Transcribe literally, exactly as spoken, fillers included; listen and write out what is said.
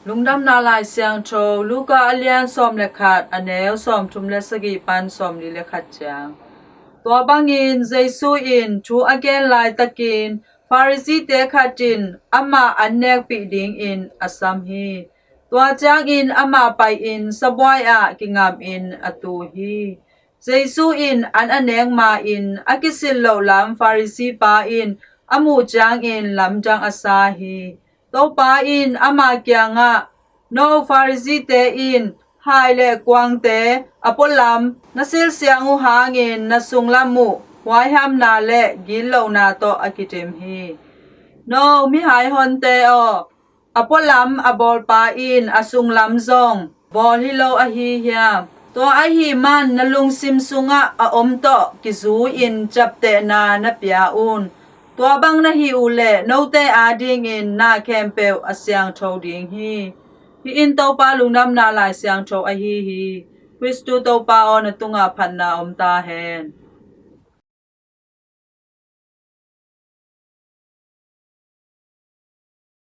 Lungdamna Lai Siangtho Luka a lian sawm le khat, a neu sawm thum le sagih pan sawm li le khat ciang. Tua bangin Jesu in thu a gen laitakin Pharisee-te khat in amah an nekpih dingin a sam hi. Tua ciangin amah pai-in sabuai ah kingamin a tu hi. Jesu in an a nek ma-in a kisil loh lam Pharisee pa in a muh ciangin lamdang a sa hi. Topa in ama kiangah, "No Pharisee-te in hai le kuangte a pualam na silsiang uh hangin na sunglam uh huaihamna le gitlohna tawh a kidim hi. No mihai honte aw, a pualam a bawlpa in a sunglam zong bawl hi lo ahi hiam? Tua ahih man na lungsim sungah a om tawh kizu-in ciaptehna na pia un. Tua bang na hih uh leh note adingin na khempeuh a siangtho ding hi." Hih in Topa Lungdamna Lai Siangtho ahi hi. Khristu Topa aw, na tungah phatna om ta hen.